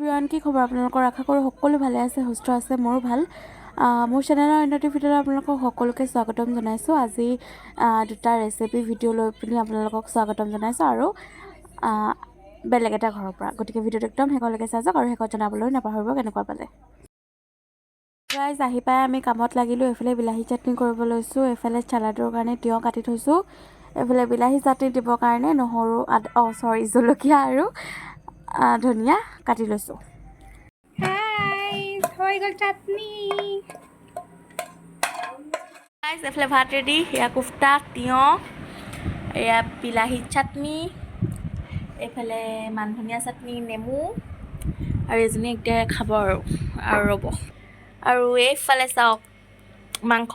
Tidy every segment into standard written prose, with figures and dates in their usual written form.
Everyone, কি খবৰ আপোনালোকৰ? আশা কৰোঁ সকলো ভালে আছে, সুস্থ আছে। মোৰো ভাল। মোৰ চেনেলৰ অন্য এটি ভিডিঅ'লৈ আপোনালোকক সকলোকে স্বাগতম জনাইছোঁ। আজি দুটা ৰেচিপি ভিডিঅ' লৈ পিনি আপোনালোকক স্বাগতম জনাইছোঁ আৰু বেলেগ এটা ঘৰৰ পৰা। গতিকে ভিডিঅ'টো একদম শেষলৈকে চাই যাওক আৰু শেষত জনাবলৈ নাপাহৰিব কেনেকুৱা পালে। ৰাইজ, আহি পাই আমি কামত লাগিলোঁ। এইফালে বিলাহী চাটনি কৰিব লৈছোঁ, এইফালে চালাডৰ কাৰণে তিয়ঁহ কাটি থৈছোঁ, এইফালে বিলাহী চাটনি দিবৰ কাৰণে নহৰু, আদা, অঁ চৰি, জলকীয়া আৰু ধনিয়া কাটি লৈছোঁ। গাইজ, হৈ গ'ল চাটনি। গাইজ, এইফালে ভাত ৰেডি। এয়া কোফ্তা, তিয়ঁহ, এয়া বিলাহী চাটনি, এইফালে মান ধনিয়া চাটনি, নেমু আৰু এজনী এতিয়া খাব আৰু ৰ'ব। আৰু এইফালে চাওক মাংস।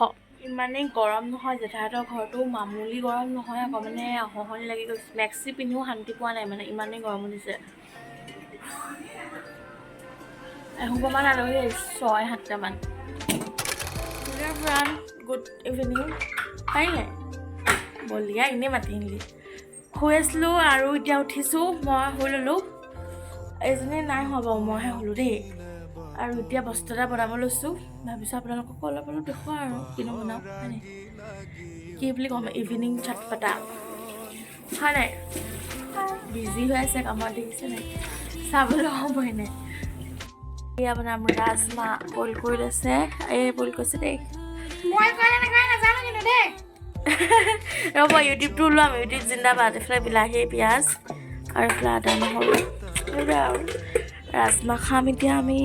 ইমানেই গৰম নহয়, জেঠাইহঁতৰ ঘৰটো মামুলি গৰম নহয় আকৌ, মানে হহনি লাগি গৈছে। মেক্সি পিন্ধিও শান্তি পোৱা নাই, মানে ইমানেই গৰম উঠিছে। এসোপামান আলহী আহিছে, ছয় সাতটামান। Good evening. পাৰিলে বলিয়া এনেই মাতি আনিলি। শুই আছিলোঁ আৰু এতিয়া উঠিছোঁ। মই শুই ল'লোঁ, এজনী নাই হোৱা বাৰু, মইহে শুলোঁ দেই। আৰু এতিয়া বস্তু এটা বনাব লৈছোঁ। ভাবিছোঁ আপোনালোককো অলপ অলপ দেখুৱাওঁ আৰু কিনো বনাওঁ, হয় নাই? কি বুলি ক'ম, ইভিনিং চটপটা, হয় নাই? বিজি হৈ আছে কামত, দেখিছে নাই? চাবলৈ সময় নাই। এয়া বনাম ৰাজমাহ, বইল কৰি লৈছে। এই বইল কৰিছে দেই। মই কৰে নকৰে নাজানো কিন্তু দেই। ৰ'ব, ইউটিউবটো ওলাম। ইউটিউব জিন্দাবাদ। এইফালে বিলাহী, পিঁয়াজ আৰু এইফালে আদা, নহৰু, সেইবোৰে আৰু ৰাজমাহ খাম এতিয়া আমি।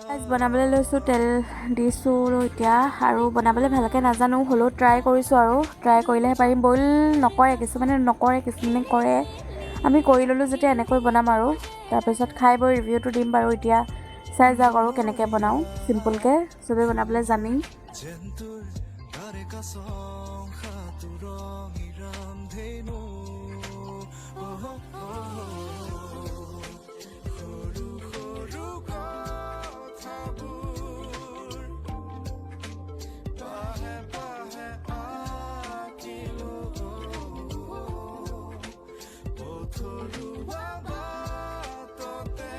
পিঁয়াজ বনাবলৈ লৈছোঁ, তেল দিছোঁ এতিয়া। আৰু বনাবলৈ ভালকৈ নাজানো, হ'লেও ট্ৰাই কৰিছোঁ আৰু ট্ৰাই কৰিলেহে পাৰিম। বইল নকৰে, কিছুমানে নকৰে, কিছুমানে কৰে। আমি কৰি ল'লোঁ যেতিয়া এনেকৈ বনাম আৰু তাৰপিছত খাই বৈ ৰিভিউটো দিম বাৰু। এতিয়া চাই যাওক আৰু কেনেকৈ বনাওঁ। চিম্পুলকৈ, চবেই বনাবলৈ জানেই। জেন্তুৰ গাৰে কাছং সাতুৰঙী ৰামধেনু, সৰু সৰু কথাবোৰ পাহে পাহে আঁকিলো, পথৰুৱা বাটতে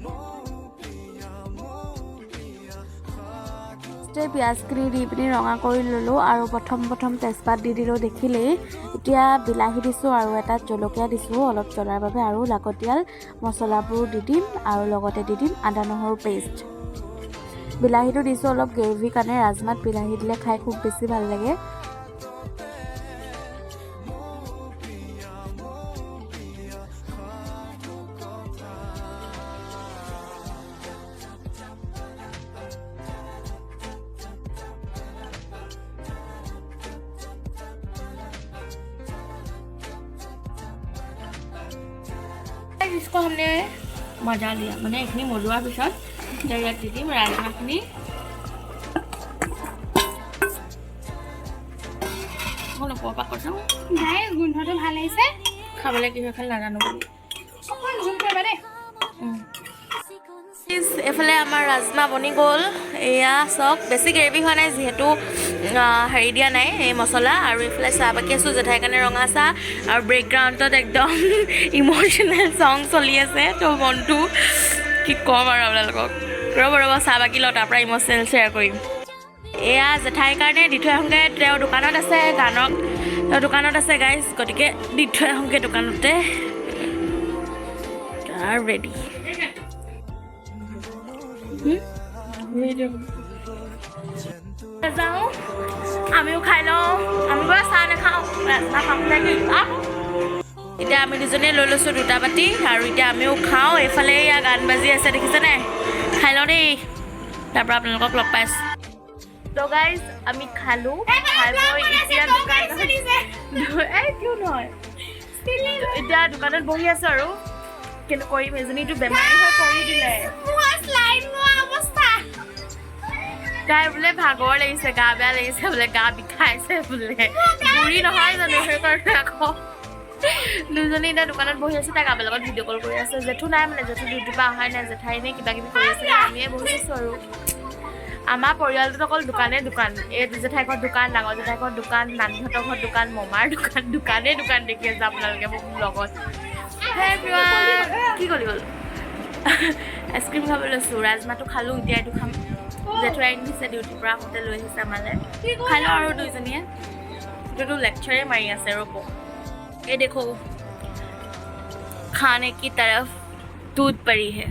মৌপিয়া মৌপিয়া সাধু। ফাৰ্ষ্টে পিঁয়াজখিনি দি পিনি ৰঙা কৰি ল'লোঁ আৰু প্ৰথম প্ৰথম তেজপাত দি দিলোঁ, দেখিলেই। এতিয়া বিলাহী দিছোঁ আৰু এটা জলকীয়া দিছোঁ অলপ জ্বলাৰ বাবে আৰু লাগতিয়াল মছলাবোৰ দি দিম আৰু লগতে দি দিম আদা নহৰু পেষ্ট। বিলাহীটো দিছোঁ অলপ গ্ৰেভিৰ কাৰণে। ৰাজমাত বিলাহী দিলে খাই খুব বেছি ভাল লাগে। মৌপিয়া মৌপিয়া সাধু কথা। इसको हमने मजा लिया, মানে এইখিনি মজোৱাৰ পিছত এতিয়া ইয়াত দি দিম ৰাজমাহখিনি। অকণ ওপৰৰ পৰা কৈছোঁ। গাইজ, গোন্ধটো ভাল আহিছে। খাবলৈ কি হয় খালি নাজানো বুলি। অকণ জোল কৰিবা দেই। এইফালে আমাৰ ৰাজমাহ বনি গ'ল। এয়া চাওক, বেছি গ্ৰেভি হোৱা নাই, যিহেতু হেৰি দিয়া নাই, এই মছলা। আৰু এইফালে চাহ বাকি আছোঁ, জেঠাইৰ কাৰণে ৰঙা চাহ। আৰু বেকগ্ৰাউণ্ডত একদম ইম'চনেল চং চলি আছে। তো মনটো কি ক'ম আৰু আপোনালোকক। ৰ'ব ৰ'ব, চাহ বাকি লওঁ, তাৰপৰা ইম'চনেল শ্বেয়াৰ কৰিম। এয়া জেঠাইৰ কাৰণে দি থৈ আহোঁগৈ। তেওঁ দোকানত আছে, গানক তেওঁ দোকানত আছে গাইজ, গতিকে দি থৈ আহোঁগৈ দোকানতে। আৰু ৰেডি। যাওঁ, আমিও খাই লওঁ। আমি বাৰু চাহ নাখাওঁ, ৰাজমাহ খাম নেকি? এতিয়া আমি দুজনীয়ে লৈ লৈছোঁ দুটা বাতি আৰু এতিয়া আমিও খাওঁ। এইফালে এয়া গান বাজি আছে, দেখিছেনে? খাই লওঁ দেই, তাৰপৰা আপোনালোকক লগ পাইছোঁ। তো গাইজ, আমি খালোঁ, খাই বৈ এতিয়া দোকানত, এই কিয় নহয়, এতিয়া দোকানত বহি আছোঁ আৰু কিন্তু কৰিম। এজনীটো বেমাৰী হৈ পৰি দিলে। তাই বোলে ভাগৰ লাগিছে, গা বেয়া লাগিছে বোলে, গা বিষাইছে বোলে। বুঢ়ী নহয় জানো, সেইকাৰণে আকৌ। দুজনী এতিয়া দোকানত বহি আছে। তাই কাৰোবাৰ লগত ভিডিঅ' কল কৰি আছে। জেঠু নাই, মানে জেঠু ডিউটিৰ পৰা অহাই নাই। জেঠাই এনেই কিবা কিবি কৰি আছে, আমিয়ে বহি আছোঁ। আৰু আমাৰ পৰিয়ালটোত অকল দোকানেই দোকান। এই জেঠাই ঘৰত দোকান, ডাঙৰ জেঠাই ঘৰত দোকান, নানীহঁতৰ ঘৰত দোকান, মমাৰ দোকান, দোকানেই দোকান। দেখি আছে আপোনালোকে মোৰ লগত। কি ক'লি গ'ল? আইচক্ৰীম খাব লৈছোঁ। ৰাজমাহটো খালোঁ, এতিয়া এইটো খাম। জেঠুৱাই আনি দিছে, ডিউটিৰ পৰা আহোঁতে লৈ আহিছে আমালৈ। খালোঁ আৰু দুইজনীয়ে। এইটোতো লেকচাৰে মাৰি আছে, ৰ'ব। ये देखो, खाने की तरफ दूध पड़ी है,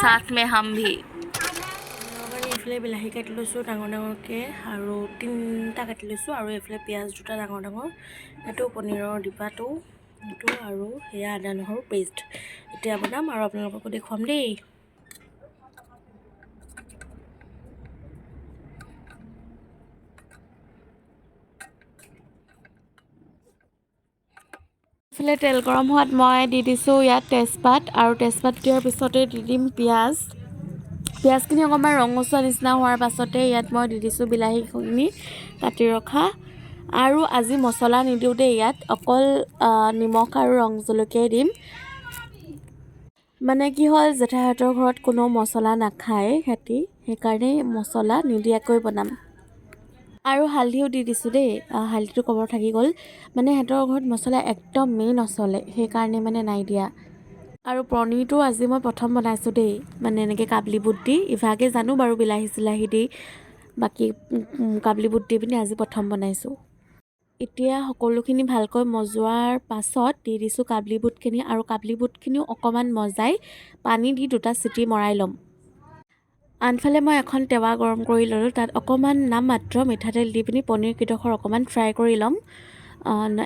साथ में हम भी। এইফালে বিলাহী কাটি লৈছোঁ ডাঙৰ ডাঙৰকৈ আৰু তিনিটা কাটি লৈছোঁ আৰু এইফালে পিঁয়াজ দুটা ডাঙৰ ডাঙৰ, এইটো পনীৰৰ ডিব্বাটো এইটো আৰু সেয়া আদা নহৰু পেষ্ট। এতিয়া বনাম আৰু আপোনালোককো দেখুৱাম দেই। এইফালে তেল গৰম হোৱাত মই দি দিছোঁ ইয়াত তেজপাত আৰু তেজপাত দিয়াৰ পিছতে দি দিম পিঁয়াজ। পিঁয়াজখিনি অকণমান ৰঙচুৱা নিচিনা হোৱাৰ পাছতে ইয়াত মই দি দিছোঁ বিলাহীখিনি কাটি ৰখা। আৰু আজি মছলা নিদিওঁ দেই ইয়াত, অকল নিমখ আৰু ৰং জলকীয়াই দিম। মানে কি হ'ল, জেঠাইহঁতৰ ঘৰত কোনো মছলা নাখায় সিহঁতি, সেইকাৰণে মছলা নিদিয়াকৈ বনাম। আৰু হালধিও দি দিছোঁ দেই, হালধিটো ক'ব থাকি গ'ল। মানে সিহঁতৰ ঘৰত মছলা একদমেই নচলে, সেইকাৰণে মানে নাই দিয়া। আৰু পনীৰটো আজি মই প্ৰথম বনাইছোঁ দেই, মানে এনেকৈ কাবলি বুট দি। ইভাগে জানো বাৰু বিলাহী চিলাহী দি, বাকী কাবলি বুট দি পিনি আজি প্ৰথম বনাইছোঁ। এতিয়া সকলোখিনি ভালকৈ মজোৱাৰ পাছত দি দিছোঁ কাবলি বুটখিনি আৰু কাবলি বুটখিনিও অকণমান মজাই পানী দি দুটা চিটি মৰাই ল'ম। আনফালে মই এখন টেৱা গৰম কৰি ল'লোঁ, তাত অকণমান নামমাত্ৰ মিঠাতেল দি পিনি পনীৰ কেইডোখৰ অকণমান ফ্ৰাই কৰি ল'ম।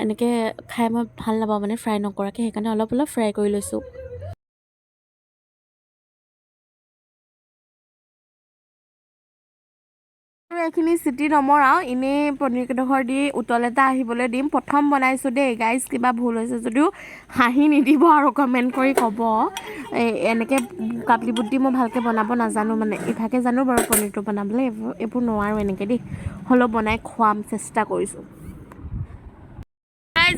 এনেকৈ খাই মই ভাল নাপাওঁ মানে ফ্ৰাই নকৰাকৈ, সেইকাৰণে অলপ অলপ ফ্ৰাই কৰি লৈছোঁ। আৰু এইখিনি চিটি নমৰাওঁ, এনেই পনীৰ কেইডোখৰ দি উতল এটা আহিবলৈ দিম। প্ৰথম বনাইছোঁ দেই গাইজ, কিবা ভুল হৈছে যদিও হাঁহি নিদিব আৰু কমেণ্ট কৰি ক'ব। এই এনেকৈ কাবলি বুট দি মই ভালকৈ বনাব নাজানো, মানে ইভাগে জানো বাৰু পনীৰটো বনাবলৈ, এইবোৰ নোৱাৰোঁ এনেকৈ দেই, হ'লেও বনাই খুৱাম চেষ্টা কৰিছোঁ।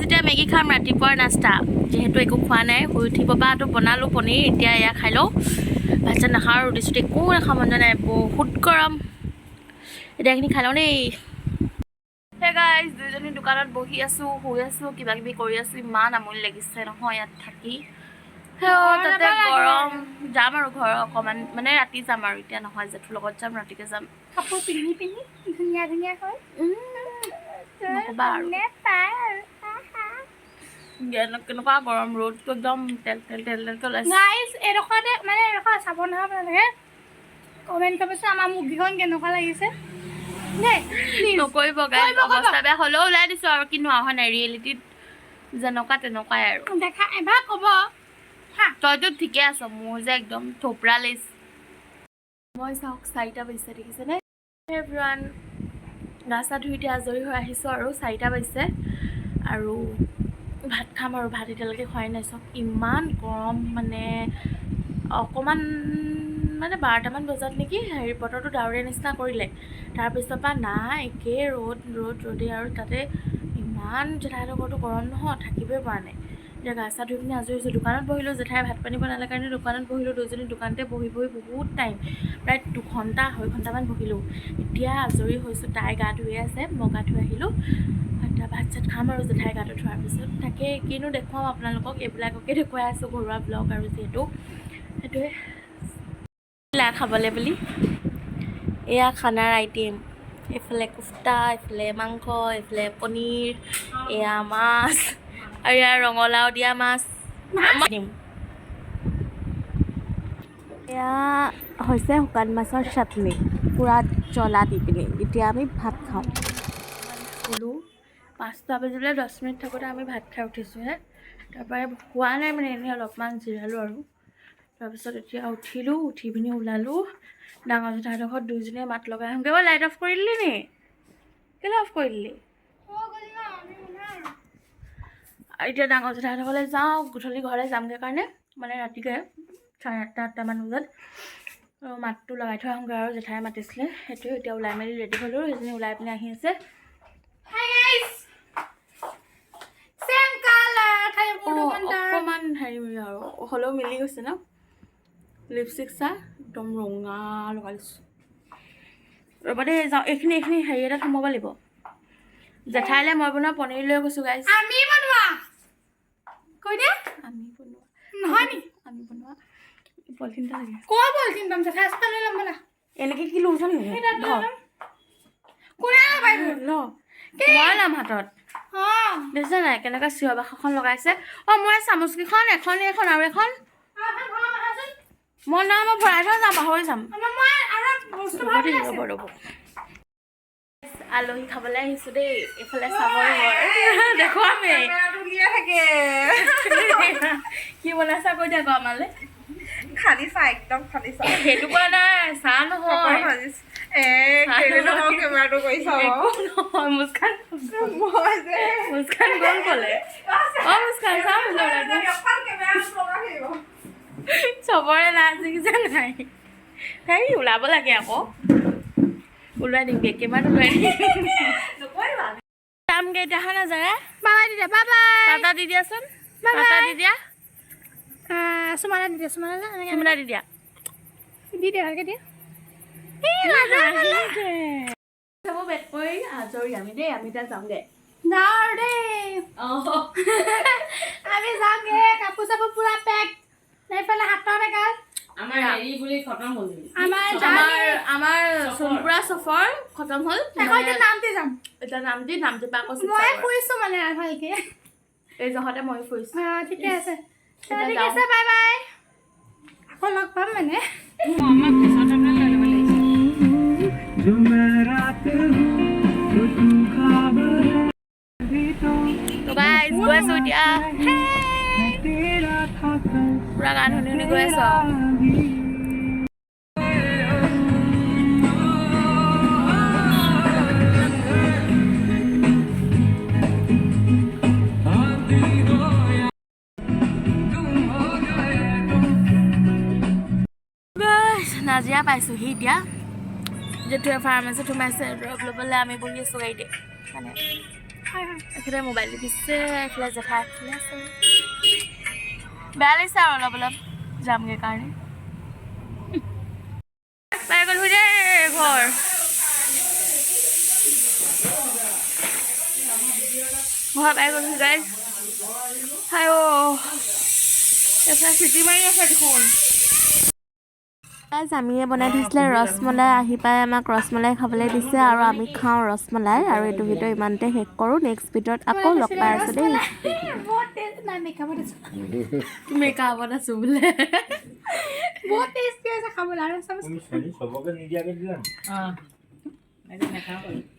যেতিয়া মেগী খাম ৰাতিপুৱাৰ নাস্তা, যিহেতু একো খোৱা নাই শুই উঠিব পৰাতো বনালোঁ পনীৰ, এতিয়া এয়া খাই লওঁ। ভাত চাত নাখাওঁ, ৰুটি চুটি একো নাখাওঁ, মন যোৱা নাই, বহুত গৰম। এতিয়া এইখিনি খাই লওঁ দেই। হে গাইজ, দুইজনী দোকানত বহি আছোঁ, শুই আছোঁ, কিবা কিবি কৰি আছোঁ। ইমান আমনি লাগিছে নহয় ইয়াত থাকি। তাতে গৰম। যাম আৰু ঘৰ অকণমান, মানে ৰাতি যাম আৰু, এতিয়া নহয়, জেঠুৰ লগত যাম, ৰাতিকে যাম। কাপোৰ পিন্ধি পিন্ধি ধুনীয়া ধুনীয়া হয়। নক'বা আৰু। কেনেকুৱা গৰম, ৰ'দটো একদম তেল তেল তেল তেলকৈ ওলাইছে। গাইজ, এইডোখৰতে মানে এইডোখৰ চাব নহয় আপোনালোকে, কমেণ্ট কৰিবচোন আমাৰ মুখকেইখন কেনেকুৱা লাগিছে দেই। নকৰিব গাইজ, অৱস্থা বেয়া হ'লেও ওলাই দিছোঁ আৰু, কিনো হয় নাই, ৰিয়েলিটিত যেনেকুৱা তেনেকুৱাই আৰু। দেখা এবাৰ ক'ব। তইতো ঠিকে আছ, মোৰ যে একদম থোপৰা লিচ। মই চাওক 4টা বাজিছে, দেখিছেনে এভৰিৱান? গা চা ধুই এতিয়া আজৰি হৈ আহিছোঁ আৰু 4টা বাজিছে আৰু ভাত খাম আৰু ভাত এতিয়ালৈকে খোৱাই নাই। চাওক ইমান গৰম, মানে অকণমান মানে 12টামান বজাত নেকি হেৰি বতৰটো ডাৱৰীয়া নিচিনা কৰিলে, তাৰপিছৰ পৰা নাই একেই ৰ'দ ৰ'দ ৰ'দেই আৰু তাতে ইমান জেঠাইহঁতৰ ঘৰটো গৰম নহয়, থাকিবই পৰা নাই। এতিয়া গা চা ধুই পিনি আজৰি হৈছোঁ, দোকানত বহিলোঁ, জেঠাই ভাত পানী বনালে কাৰণে দোকানত বহিলোঁ, দুইজনী দোকানতে বহি বহি বহুত টাইম, প্ৰায় 2 ঘণ্টা 2.5 ঘণ্টামান বহিলোঁ। এতিয়া আজৰি হৈছোঁ, তাই গা ধুই আছে, মই গা ধুই আহিলোঁ। এতিয়া ভাত চাত খাম আৰু জেঠাই গাটো ধোৱাৰ পিছত। তাকে কিনো দেখুৱাম আপোনালোকক, এইবিলাককে দেখুৱাই আছোঁ, ঘৰুৱা ব্লগ আৰু যিহেতু সেইটোৱে খাবলৈ বুলি। এয়া খানাৰ আইটেম, এইফালে কোফ্তা, এইফালে মাংস, এইফালে পনীৰ, এয়া মাছ আৰু এয়া ৰঙালাও দিয়া মাছ দিম। এয়া হৈছে শুকান মাছৰ চাটনি, পূৰা জ্বলা দি পিনি। এতিয়া আমি ভাত খাওঁ। শুলোঁ 5টা বাজিবলৈ 10 মিনিট থাকোঁতে আমি ভাত খাই উঠিছোঁহে। তাৰপৰা খোৱা নাই, মানে এনেই অলপমান জিৰালোঁ আৰু তাৰপিছত এতিয়া উঠিলোঁ, উঠি পিনি ওলালোঁ ডাঙৰ জেঠাইহঁতৰ ঘৰত। দুইজনীয়ে মাত লগাই আহোঁগৈ। অ' লাইট অফ কৰি দিলি নি? কেলৈ অফ কৰি দিলি? এতিয়া ডাঙৰ জেঠাইহঁতৰ ঘৰলৈ যাওঁ, গধূলি ঘৰলৈ যামগৈ কাৰণে, মানে ৰাতিকৈ 8:30 8টামান বজাত মাতটো লগাই থৈ আহোঁগৈ আৰু জেঠাই মাতিছিলে সেইটোৱে। এতিয়া ওলাই মেলি ৰেডি হ'লোঁ, সেইজনী ওলাই পিনি আহি আছে। Hi guys, same colour, খালি অকণমান হেৰি আৰু হ'লেও মিলি গৈছে ন। লিপষ্টিক চা, একদম ৰঙা লগাই লৈছোঁ। ৰ'বা দেই, যাওঁ। এইখিনি হেৰি এটাত সোমাব লাগিব। জেঠাইলে মই বনোৱা পনীৰ লৈ গৈছোঁ গাইজ। আমি বনোৱা। কৈ দিয়া। আমি বনোৱা। নহয় নি? আমি বনোৱা পলিথিন এটা লাগে। কৰ পলিথিন পাম? জেঠাই আছে, লৈ ল'ম ব'লা। এনেকে কি লৈছ নেকি? সেই তাত লৈ ল'ম। কোনে পাৰিব? ল, মই ল'ম হাতত। অঁ। দেখিছা নাই কেনেকুৱা চিঞৰ বাখৰখন লগাইছে? অঁ, মোৰ এই চামুচকেইখন, এখন, এখন আৰু এখন। অঁ, এখন ভৰাম আহাচোন। মই নহয়, মই ভৰাই থৈ যাম, পাহৰি যাম। আমাৰ মই আৰু বস্তু ৰ'ব ভৰাবলৈ দেই, আছে। ৰ'ব ৰ'ব। আলহী খাবলৈ আহিছো দেই। এইফালে চাব, দেখুৱামেই। থাকে। কি বনাইছা কৈ দিয়া আকৌ আমালে। খালি চাহ, একদম খালি চাহ। সেইটো কোৱা নাই, চাহ নহয়। এ কেলে নহয়, কেমেৰাটো কৰি চাব। একো নহয়, মুস্কান। মই যে মুস্কান গ'ল ক'লে। অ মুস্কান, চাহ। চবৰে লাজ দেখিছে নাই? হেৰি ওলাব লাগে আকৌ, ওলাই দিমগে, কিমান ওলাই দিম। যামগে এতিয়া। হয় নাযায়? বাই বাই দি দিয়া, বাই বাই। টাটা দি দিয়াচোন। বাই। Tata bye. দি দিয়া। চুমা এটা দি দিয়া, চুমা এটা এনেকে। চুমা দি দিয়া। দি দিয়া, ভালকে দিয়া। চাব, বেট কৰি আজৰি আমি দেই। আমি এতিয়া যামগে। যাওঁ আৰু দেই। অঁ। আমি যামগে, কাপোৰ চাপোৰ পুৰা পেক, এইফালে হাতত এগাল। আমাৰ হেৰি বুলি খতম হ'ল। আমাৰ আমাৰ সোণপুৰা চফৰ খতম হ'ল। আকৌ এতিয়া নামতি যাম। এতিয়া নামতি, নামতি পৰা আকৌ মই শিৱসাগৰ। ফুৰিছো মানে ভালকে। এই জহতে মই ফুৰিছো। অঁ, ঠিকে আছে। এতিয়া ঠিক যাওঁ। আছে, বাই বাই। আকৌ লগ পাম মানে। আমাক পিছত আপোনাৰ লৈ ল'ব লাগিছিল। जो मैं रात हूँ तो तू ख्वाब है भी तो। তো গাইজ, গৈ আছো এতিয়া। मैं तेरा था कल। পুৰা গান শুনি শুনি গৈ আছো আৰু। तेरा भी। গাইজ, নাজিৰা পাইছোহি এতিয়া। জেঠুৱে ফাৰ্মাচীত সোমাইছে দৰৱ ল'বলৈ, আমি বহি আছোঁ গাড়ীতে। মানে হয়। এখেতে মোবাইল টিপিছে, এইফালে জেঠাই এফালে আছে। বেয়া লাগিছে আৰু অলপ অলপ যামগৈ কাৰণে। পাই গ'লোহি দেই ঘৰ। ঘৰ পাই গ'লোহি গাইজ। হাই অ', এইফালে চিটি মাৰি আছে দেখোন। আমিয়ে বনাই থৈছিলে ৰসমলাই। আহি পাই আমাক ৰসমলাই খাবলৈ দিছে আৰু আমি খাওঁ ৰসমলাই। আৰু এইটো ভিডিঅ' ইমানতে শেষ কৰোঁ। নেক্সট ভিডিঅ'ত আকৌ লগ পাই আছোঁ দেই। বহুত টেষ্ট নাই, মেকআপত আছোঁ। মেকআপত আছোঁ বোলে। বহুত টেষ্টি হৈছে খাবলৈ আৰু চামুচ। তুমি চবকে নিদিয়াকে দিলা? অঁ, নাখাওঁ।